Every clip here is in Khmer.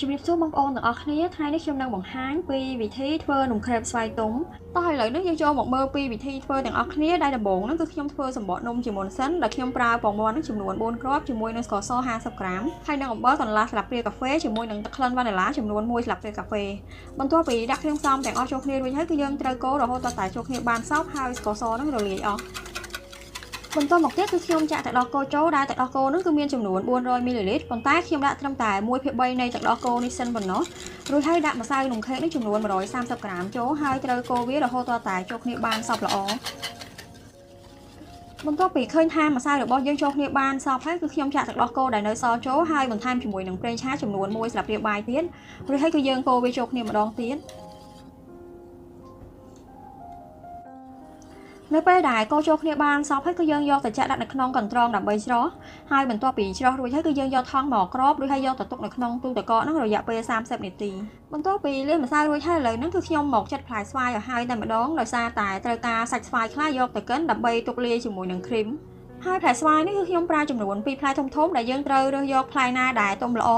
ជំរាបសួរបងប្អូនទាំងអស់គ្នាថ្ងៃនេះខ្ញុំនឹងបង្ហាញពីវិធីធ្វើនំក្រេបស្វាយទុំតោះឥឡូវនេះយើងចូលមកមើលពីវិធីធ្វើទាំងអស់គ្នាដែលដំបូងហ្នឹងគឺខ្ញុំធ្វើសម្បកនំជាមុនសិនដែលខ្ញុំប្រើពងមាន់ហ្នឹងចំនួន4គ្រាប់ជាមួយនឹងស្ករស50ក្រាមហើយនឹងអំបិលកន្លះស្លាបព្រាកាហ្វេជាមួយនឹងទឹកក្លិនវ៉ានីឡាចំនួន1ស្លាបព្រាកាហ្វេបន្ទាប់ពីដាក់គ្រឿងផ្សំទាំងអស់ចូលគ្នារួចហើយគឺយើងត្រូវកូររហូតដល់តែចូលគ្នាបានសព្វហើយស្ករសហ្នឹងរលាយអស់បន្ទាប់មកទៀតគឺខ្ញុំចាក់ទឹកដោះគោចូលដែលទឹកដោះគោនោះគឺមានចំនួន400មីលីលីត្រប៉ុន្តែខ្ញុំដាក់ត្រឹមតែ1/3នៃទឹកដោះគោនេះសិនប៉ុណ្ណោះរួចហើយដាក់ម្សៅនំខេកនេះចំនួន130ក្រាមចូលហើយត្រូវកូរវារហូតដល់តែចូលគ្នាបានសព្វល្អបន្ទាប់ពីឃើញថាម្សៅរបស់យើងចូលគ្នាបានសព្វហើយគឺខ្ញុំចាក់ទឹកដោះគោដែលនៅសល់ចូលហើយបន្ថែមជាមួយនឹងប្រេងឆាចំនួន1ស្លាបព្រាបាយទៀតរួចហើយគឺយើងកូរវាចូលគ្នាម្ដងទៀតនៅពេលដែលកូរចូលគ្នាបានសព្វហើយគឺយើងយកទៅចាក់ដាក់នៅក្នុងកន្ត្រងដើម្បីច្រោះហើយបន្ទាប់ពីច្រោះរួចហើយគឺយើងយកថង់មកគ្របរួចហើយយកទៅទុកនៅក្នុងទូទឹកកកហ្នឹងរយៈពេល30នាទីបន្ទាប់ពីលាយម្សៅរួចហើយឥឡូវហ្នឹងគឺខ្ញុំមកចិតផ្លែស្វាយឲ្យហើយតែម្ដងដោយសារតែត្រូវការសាច់ស្វាយខ្លះយកទៅកិនដើម្បីទុកលាយជាមួយនឹងគ្រីមហើយផ្លែស្វាយនេះគឺខ្ញុំប្រើចំនួន2ផ្លែធំៗដែលយើងត្រូវរើសយកផ្លែណាដែលទុំល្អ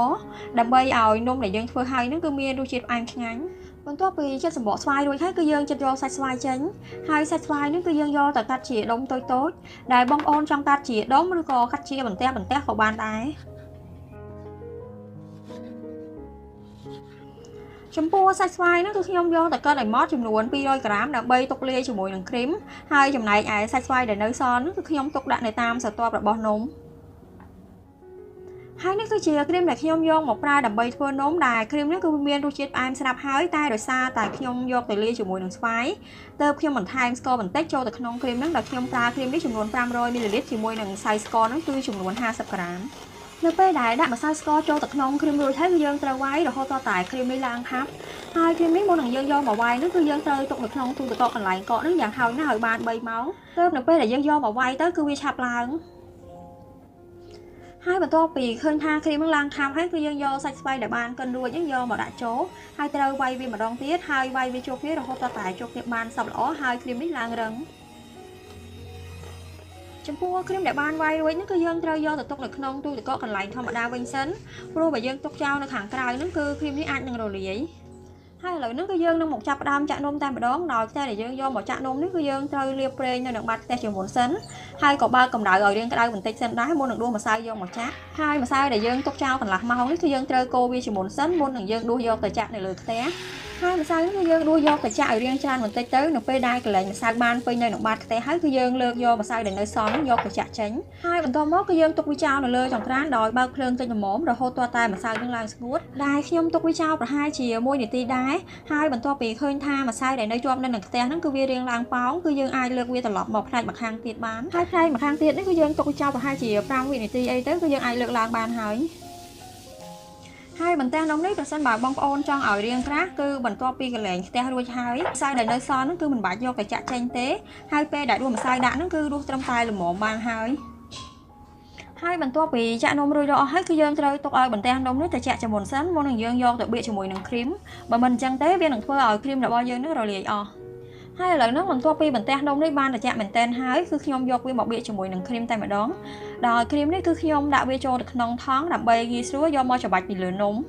ដើម្បីឲ្យនំដែលយើងធ្វើហើយហ្នឹងគឺមានរសជាតិផ្អែមឆ្ងាញ់បន្ទាប់ពីចិតសម្បកស្វាយរួចហើយគឺយើងចិតយកសាច់ស្វាយចេញហើយសាច់ស្វាយនេះគឺយើងយកទៅកាត់ជាដុំតូចៗដែលបងប្អូនចង់កាត់ជាដុំឬក៏កាត់ជាបន្ទះបន្ទះក៏បានដែរចំពោះសាច់ស្វាយនោះគឺខ្ញុំយកទៅកិនឲ្យម៉ត់ចំនួន200ក្រាមដើម្បីទុកលាយជាមួយនឹងគ្រីមហើយចំណែកឯសាច់ស្វាយដែលនៅសល់នោះគឺខ្ញុំទុកដាក់នៅតាមស្រទាប់របស់នំហើយនេះគឺជាគ្រីមដែលខ្ញុំយកមកប្រើដើម្បីធ្វើនំដែលគ្រីមនេះគឺមានរសជាតិផ្អែមស្រាប់ហើយតែដោយសារតែខ្ញុំយកទៅលាយជាមួយនឹងស្វាយទើបខ្ញុំបន្ថែមស្ករបន្តិចចូលទៅក្នុងគ្រីមហ្នឹងដោយខ្ញុំប្រើគ្រីមនេះចំនួន500មីលីលីត្រជាមួយនឹងម្សៅស្ករហ្នឹងគឺចំនួន50ក្រាមនៅពេលដែលដាក់ម្សៅស្ករចូលទៅក្នុងគ្រីមរួចហើយគឺយើងត្រូវវាយរហូតដល់តែគ្រីមនេះឡើងខាប់ហើយគ្រីមនេះមុននឹងយើងយកមកវាយនោះគឺយើងត្រូវទុកនៅក្នុងទូទឹកកកកន្លែងកកហ្នឹងយ៉ាងហោចណាស់ឲ្យបាន3ម៉ោងទើបនៅពេលដែលយើងយកមកវាយទៅគឺវាឆាប់ឡើងហើយបន្ទាប់ពីឃើញថាគ្រីមនឹងឡើងខាប់ហើយគឺយើងយកសាច់ស្វាយដែលបានកិនរួចហ្នឹងយកមកដាក់ចូលហើយត្រូវវាយវាម្ដងទៀតហើយវាយវាចូលគ្នារហូតដល់តែចូលគ្នាបានសព្វល្អហើយគ្រីមនេះឡើងរឹងចំពោះគ្រីមដែលបានវាយរួចហ្នឹងគឺយើងត្រូវយកទៅទុកនៅក្នុងទូទឹកកកកន្លែងធម្មតាវិញសិនព្រោះបើយើងទុកចោលនៅខាងក្រៅហ្នឹងគឺគ្រីមនេះអាចនឹងរលាយហើយឥឡូវហ្នឹងគឺយើងនឹងមកចាប់ផ្ដើមចាក់នំតែម្ដងដោយខ្ទះដែលយើងយកមកចាក់នំនេះគឺយើងត្រូវលាបប្រេងនៅនឹងបាតខ្ទះជាមុនសិនហើយក៏បើកកម្ដៅឲ្យរាងក្ដៅបន្តិចសិនដែរមុននឹងដួសម្សៅយកមកចាក់ហើយម្សៅដែលយើងទុកចោលកន្លះម៉ោងនេះគឺយើងត្រូវកូរវាជាមុនសិនមុននឹងយើងដួសយកទៅចាក់នៅលើខ្ទះហើយម្សៅនេះគឺយើងដួសយកទៅចាក់ឲ្យរាងច្រើនបន្តិចទៅនៅពេលដែលកន្លែងម្សៅបានពេញនៅនឹងបាតខ្ទះហើយគឺយើងលើកយកម្សៅដែលនៅសល់នោះយកទៅចាក់ចេញហើយបន្ទាប់មកគឺយើងទុកវាចោលនៅលើចង្ក្រានដោយបើកភ្លើងតិចល្មមរហូតទាល់តែម្សៅនឹងឡើងស្ងួតដែលខ្ញុំទុកវាចោលប្រហែលជា1នាទីដែរហើយបន្ទាប់ពីឃើញថាម្សៅដែលនៅជាប់នៅនឹងខ្ទះហ្នឹងគឺវារាងឡើងប៉ោងគឺយើងអាចលើកវាត្រឡប់មកផ្នែកម្ខាងទៀតបានហើយផ្នែកម្ខាងទៀតនេះគឺយើងទុកវាចោលប្រហែលជា5វិនាទីអីទៅគឺយើងអាចលើកឡើងបានហើយហើយបន្ទះនំនេះប្រសិនបើបងប្អូនចង់ឲ្យរាងក្រាស់គឺបន្ទាប់ពីកន្លែងខ្ទះរួចហើយម្សៅដែលនៅសល់ហ្នឹងគឺមិនបាច់យកទៅចាក់ចេញទេហើយពេលដែលដួសម្សៅដាក់ហ្នឹងគឺដួសត្រឹមតែល្មមបានហើយហើយបន្ទាប់ពីចាក់នំរួចរាល់អស់ហើយគឺយើងត្រូវទុកឲ្យបន្ទះនំនេះទៅចាក់ជាមុនសិនមុននឹងយើងយកទៅបៀកជាមួយនឹងគ្រីមបើមិនអញ្ចឹងទេវានឹងធ្វើឲ្យគ្រីមរបស់យើងនឹងរលាយអស់ហើយឥឡូវហ្នឹងបន្ទាប់ពីបន្ទះនំនេះបានត្រជាក់មែនទែនហើយគឺខ្ញុំយកវាមកបៀកជាមួយនឹងគ្រីមតែម្ដងដោយគ្រីមនេះគឺខ្ញុំដាក់វាចូលទៅក្នុងថង់ដើម្បីងាយស្រួលយកមកច្របាច់ពីលើនំ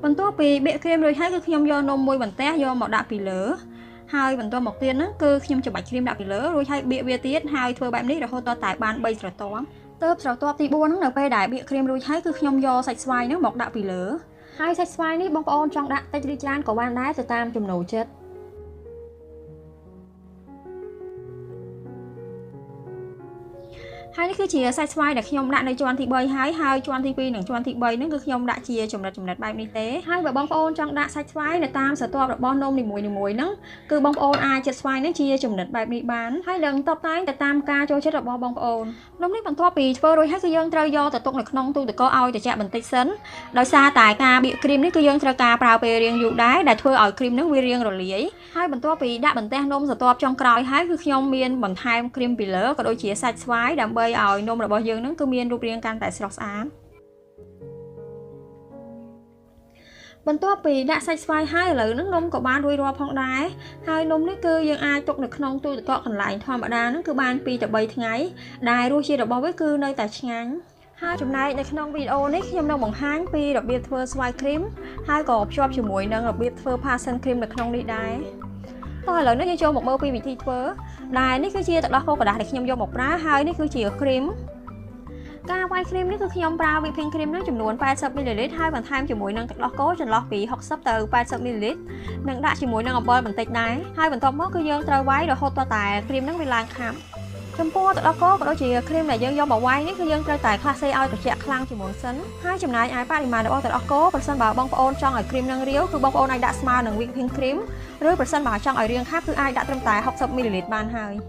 បន្ទាប់ពីបៀកគ្រីមរួចហើយគឺខ្ញុំយកនំមួយបន្ទះយកមកដាក់ពីលើហើយបន្ទាប់មកទៀតហ្នឹងគឺខ្ញុំច្របាច់គ្រីមដាក់ពីលើរួចហើយបៀកវាទៀតហើយធ្វើបែបនេះរហូតដល់តែបាន3ស្រទាប់ទើបស្រទាប់ទី4ហ្នឹងនៅពេលដែលបៀកគ្រីមរួចហើយគឺខ្ញុំយកសាច់ស្វាយហ្នឹងមកដាក់ពីលើហើយសាច់ស្វាយនេះបងប្អូនចង់ដាក់តិចឬច្រើនក៏បានដែរទៅតាមចំណូលចិត្តហើយនេះគឺជាសាច់ស្វាយដែលខ្ញុំដាក់នៅជាន់ទី3ហើយហើយជាន់ទី2និងជាន់ទី3ហ្នឹងគឺខ្ញុំដាក់ជាចំណិតចំណិតបែបនេះទេហើយបើបងប្អូនចង់ដាក់សាច់ស្វាយនៅតាមស្រទាប់របស់នំនីមួយៗហ្នឹងគឺបងប្អូនអាចចិតស្វាយហ្នឹងជាចំណិតបែបនេះបានហើយនឹងតបតែងទៅតាមការចូលចិត្តរបស់បងប្អូននំនេះបន្ទាប់ពីធ្វើរួចហើយគឺយើងត្រូវយកទៅទុកនៅក្នុងទូទឹកកកឲ្យត្រជាក់បន្តិចសិនដោយសារតែការបៀកគ្រីមនេះគឺយើងត្រូវការប្រើពេលរាងយូរដែរដែលធ្វើឲ្យគ្រីមហ្នឹងវារាងរលាយហើយបន្ទាប់ពីដាក់បន្ទះនំស្រទាប់ចុងក្រោយហើយគឺខ្ញុំមានបន្ថែមគ្រីមពីលើក៏ដូចជាសាច់ស្វាយដើម្បីឲ្យនំរបស់យើងនឹងគឺមានរូបរាងកាន់តែស្រស់ស្អាតបន្ទាប់ពីដាក់សាច់ស្វាយហើយឥឡូវហ្នឹងនំក៏បានរួចរាល់ផងដែរហើយនំនេះគឺយើងអាចទុកនៅក្នុងទូទឹកកកកន្លែងធម្មតាហ្នឹងគឺបាន2ទៅ3ថ្ងៃដែលរសជាតិរបស់វាគឺនៅតែឆ្ងាញ់ ហើយចំណែកនៅក្នុងវីដេអូនេះខ្ញុំនឹងបង្ហាញពីរបៀបធ្វើស្វាយគ្រីមហើយក៏ភ្ជាប់ជាមួយនឹងរបៀបធ្វើ passion cream នៅក្នុងនេះដែរតោះឥឡូវនេះយើងចូលមកមើលពីវិធីធ្វើដែលនេះគឺជាទឹកដោះគោក្រដាសដែលខ្ញុំយកមកប្រើហើយនេះគឺជាគ្រីមការវាយគ្រីមនេះគឺខ្ញុំប្រើ whipping cream នឹងចំនួន80មីលីលីត្រហើយបន្ថែមជាមួយនឹងទឹកដោះគោចន្លោះពី60ទៅ80មីលីលីត្រនិងដាក់ជាមួយនឹងអំបិលបន្តិចដែរហើយបន្ទាប់មកគឺយើងត្រូវវាយរហូតដល់តែគ្រីមនឹងវាឡើងខាប់ចំពោះទឹកដោះគោក៏ដូចជាគ្រីមដែលយើងយកមកវាយនេះគឺយើងត្រូវតែក្លាសេឲ្យត្រជាក់ខ្លាំងជាងមុនសិនហើយចំណែកឯបរិមាណរបស់ទឹកដោះគោប្រសិនបើបងប្អូនចង់ឲ្យគ្រីមនឹងរាវគឺបងប្អូនអាចដាក់ស្មើនឹង whipping cream ឬប្រសិនបើចង់ឲ្យរាងខាប់គឺអាចដាក់ត្រឹមតែ60មីលីលីត្របានហើ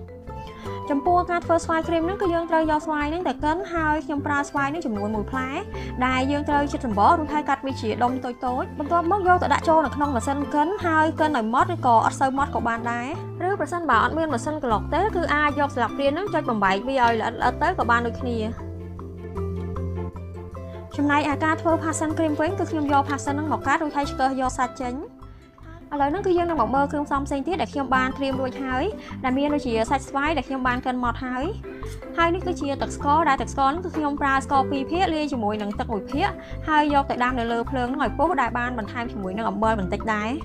យចំពោះការធ្វើស្វាយគ្រីមហ្នឹងគឺយើងត្រូវយកស្វាយហ្នឹងទៅកិនហើយខ្ញុំប្រើស្វាយហ្នឹងចំនួន1ផ្លែដែលយើងត្រូវចិតសម្បករួចហើយកាត់វាជាដុំតូចៗបន្ទាប់មកយកទៅដាក់ចូលនៅក្នុងម៉ាស៊ីនកិនហើយកិនឲ្យម៉ត់ឬក៏អត់សូវម៉ត់ក៏បានដែរឬប្រសិនបើអត់មានម៉ាស៊ីនក្លុកទេគឺអាចយកស្លាបព្រាហ្នឹងចុចបំបែកវាឲ្យល្អិតៗទៅក៏បានដូចគ្នាចំណែកឯការធ្វើ passion cream វិញគឺខ្ញុំយក passion ហ្នឹងមកកាត់រួចហើយឆ្កឹះយកសាច់ចេញឥឡូវហ្នឹងគឺយើងនឹងមកមើលគ្រឿងផ្សំផ្សេងទៀតដែលខ្ញុំបានត្រៀមរួចហើយដែលមានដូចជាសាច់ស្វាយដែលខ្ញុំបានកិនម៉ត់ហើយហើយនេះគឺជាទឹកស្ករដែលទឹកស្ករហ្នឹងគឺខ្ញុំប្រើស្ករ2ភាគលាយជាមួយនឹងទឹក1ភាគហើយយកទៅដាំនៅលើភ្លើងហ្នឹងឲ្យពុះដែលបានបន្ថែមជាមួយនឹងអំបិលបន្តិចដែ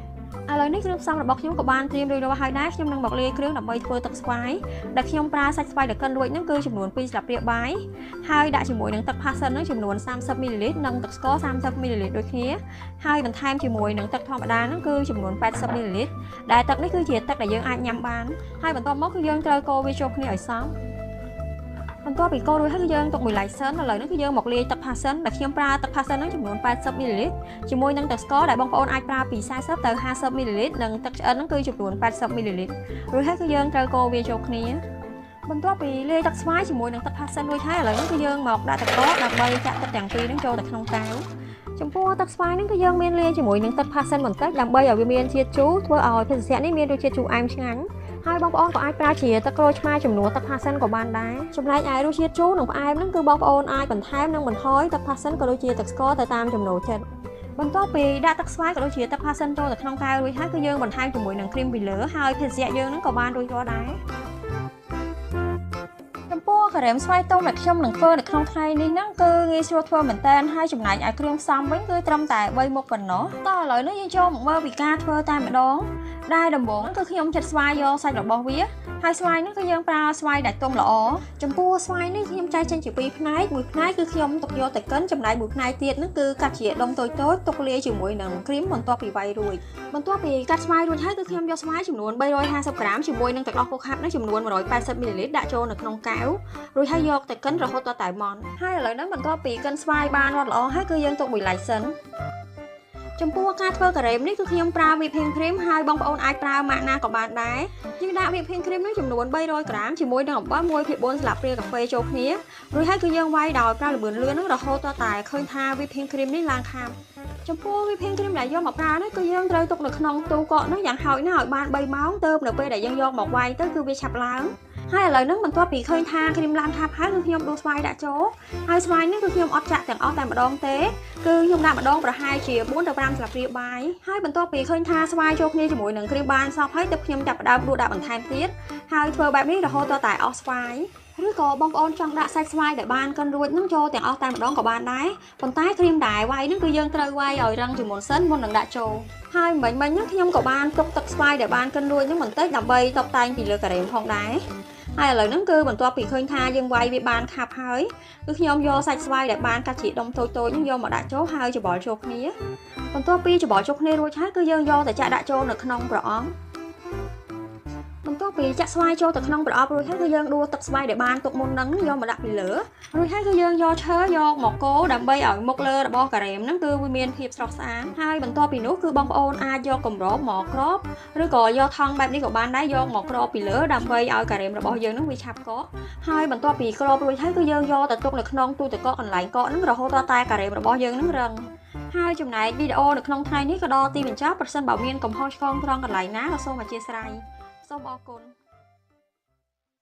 រឥឡូវនេះគ្រឿងផ្សំរបស់ខ្ញុំក៏បានត្រៀមរួចរាល់ហើយដែរខ្ញុំនឹងមកលាយគ្រឿងដើម្បីធ្វើទឹកស្វាយដែលខ្ញុំប្រើសាច់ស្វាយដែលកិនរួចហ្នឹងគឺចំនួន2ស្លាបព្រាបាយហើយដាក់ជាមួយនឹងទឹកផាសសិនហ្នឹងចំនួន30មីលីលីត្រនិងទឹកស្ករ30មីលីលីត្រដូចគ្នាហើយបន្ថែមជាមួយនឹងទឹកធម្មតាហ្នឹងគឺចំនួន80មីលីលីត្រដែលទឹកនេះគឺជាទឹកដែលយើងអាចញ៉ាំបានហើយបន្ទាប់មកគឺយើងត្រូវកូរវាចូលគ្នាឲ្យសព្វបន្ទាប់ពីកូររួចហើយគឺយើងទុកមួយឡែកសិនឥឡូវនេះគឺយើងមកលាយទឹកផាសសិនដែលខ្ញុំប្រើទឹកផាសសិនហ្នឹងចំនួន80មីលីលីត្រជាមួយនឹងទឹកស្ករដែលបងប្អូនអាចប្រើពី40ទៅ50មីលីលីត្រនិងទឹកឆ្អិនហ្នឹងគឺចំនួន80មីលីលីត្ររួចហើយគឺយើងត្រូវកូរវាចូលគ្នាបន្ទាប់ពីលាយទឹកស្វាយជាមួយនឹងទឹកផាសសិនរួចហើយឥឡូវនេះគឺយើងមកដាក់ទឹកកកដើម្បីចាក់ទឹកទាំងពីរហ្នឹងចូលទៅក្នុងកែវចំពោះទឹកស្វាយហ្នឹងគឺយើងមានលាយជាមួយនឹងទឹកផាសសិនបន្តិចដើម្បីឲ្យវាមានជាតិជូរធ្វើឲ្យភេសជ្ជៈនេះមានរសជាតិជូរអែមឆ្ងាញ់ហើយបងប្អូនក៏អាចប្រើជាទឹកក្រូចឆ្មាចំនួនទឹកផាសសិនក៏បានដែរចំណែកឯរសជាតិជូរនិងផ្អែមហ្នឹងគឺបងប្អូនអាចបន្ថែមនិងបន្ថយទឹកផាសសិនក៏ដូចជាទឹកស្ករទៅតាមចំណូលចិត្តបន្ទាប់ពីដាក់ទឹកស្វាយក៏ដូចជាទឹកផាសសិនចូលទៅក្នុងកែវរួចហើយគឺយើងបន្ថែមជាមួយនឹងគ្រីមពីលើហើយភេសជ្ជៈយើងហ្នឹងក៏បានរួចរាល់ដែរចំពោះការ៉េមស្វាយទុំដែលខ្ញុំនឹងធ្វើនៅក្នុងថ្ងៃនេះហ្នឹងគឺងាយស្រួលធ្វើមែនតើហើយចំណែកឯគ្រឿងផ្សំវិញគឺត្រឹមតែ3មុខប៉ុណ្ណោះតោះឥឡូវនេះយើងចូលមកមើលពីការធ្វើតែម្ដងដែលដំបូងគឺខ្ញុំចិតស្វាយយកសាច់របស់វាហើយស្វាយនេះគឺយើងប្រើស្វាយដែលទុំល្អចំពោះស្វាយនេះខ្ញុំចែកចេញជាពីរផ្នែកមួយផ្នែកគឺខ្ញុំទុកយកទៅកិនចំណែកមួយផ្នែកទៀតនោះគឺកាត់ជាដុំតូចៗទុកលាយជាមួយនឹងគ្រីមបន្ទាប់ពីវាយរួចបន្ទាប់ពីកាត់ស្វាយរួចហើយគឺខ្ញុំយកស្វាយចំនួន350ក្រាមជាមួយនឹងទឹកដោះគោខាប់នេះចំនួន180មីលីលីត្រដាក់ចូលនៅក្នុងកែវរួចហើយយកទៅកិនរហូតដល់តែម៉ត់ហើយឥឡូវនេះបន្ទាប់ពីកិនស្វាយបានរត់ល្អហើយគឺយើងទុកមួយឡែកសិនចំពោះការធ្វើការ៉េមនេះគឺខ្ញុំប្រើ whipping cream ហើយបងប្អូនអាចប្រើម៉ាកណាក៏បានដែរយើងដាក់ whipping cream នេះចំនួន300ក្រាមជាមួយនឹងអំបិល1/4ស្លាបព្រាកាហ្វេចូលគ្នារួចហើយគឺយើងវាយដោយប្រើល្បឿនលឿនហ្នឹងរហូតដល់តែឃើញថា whipping cream នេះឡើងខាប់ចំពោះ whipping cream ដែលយកមកប្រើនេះគឺយើងត្រូវទុកនៅក្នុងទូកកនោះយ៉ាងហោចណាស់ឲ្យបាន3ម៉ោងទើបនៅពេលដែលយើងយកមកវាយទៅគឺវាឆាប់ឡើងហើយឥឡូវហ្នឹងបន្ទាប់ពីឃើញថាគ្រីមឡើងខាប់ហើយគឺខ្ញុំដួសស្វាយដាក់ចូលហើយស្វាយនេះគឺខ្ញុំអត់ចាក់ទាំងអស់តែម្ដងទេគឺខ្ញុំដាក់ម្ដងប្រហែលជា4ទៅ5ស្លាបព្រាបាយហើយបន្ទាប់ពីឃើញថាស្វាយចូលគ្នាជាមួយនឹងគ្រីមបានសព្វហើយទើបខ្ញុំចាប់ផ្ដើមដួសដាក់បន្ថែមទៀតហើយធ្វើបែបនេះរហូតដល់តែអស់ស្វាយឬក៏បងប្អូនចង់ដាក់សាច់ស្វាយដែលបានកិនរួចនឹងចូលទាំងអស់តែម្ដងក៏បានដែរប៉ុន្តែគ្រីមដែលវាយនឹងគឺយើងត្រូវវាយឲ្យរឹងជាមុនសិនមុននឹងដាក់ចូលហើយមិញហ្នឹងខ្ញុំក៏បានទុកទឹកស្វាយដែលបានកិនរួចនឹងបន្តិចដើម្បីតុបតែងពីលើការ៉េមផងដែរហើយឥឡូវហ្នឹងគឺបន្ទាប់ពីឃើញថាយើងវាយវាបានខាប់ហើយគឺខ្ញុំយកសាច់ស្វាយដែលបានកាត់ជាដុំតូចៗហ្នឹងយកមកដាក់ចូលហើយច្របល់ចូលគ្នាបន្ទាប់ពីច្របល់ចូលគ្នារួចហើយគឺយើងយកទៅចាក់ដាក់ចូលនៅក្នុងប្រអប់បន្ទាប់ពីចាក់ស្វាយចូលទៅក្នុងប្រអប់រួចហើយគឺយើងដួសទឹកស្វាយដែលបានទុកមុនហ្នឹងយកមកដាក់ពីលើរួចហើយគឺយើងយកឈើយកមកកូរដើម្បីឲ្យមុខលើរបស់ការ៉េមហ្នឹងគឺវាមានភាពស្រស់ស្អាតហើយបន្ទាប់ពីនោះគឺបងប្អូនអាចយកកម្របមកគ្របឬក៏យកថង់បែបនេះក៏បានដែរយកមកគ្របពីលើដើម្បីឲ្យការ៉េមរបស់យើងហ្នឹងវាឆាប់កកហើយបន្ទាប់ពីគ្របរួចហើយគឺយើងយកទៅទុកនៅក្នុងទូទឹកកកកន្លែងកកហ្នឹងរហូតដល់តែការ៉េមរបស់យើងហ្នឹងរឹងហើយចំណែកវីដេអូនៅក្នុងថ្ងៃនេះក៏ដល់ទីបញ្ចប់ប្រសិនបើមានកំហុសឆ្គងត្រង់កន្លែងណាក៏សូមអធ្យាស្រ័យសូមអរគុណ។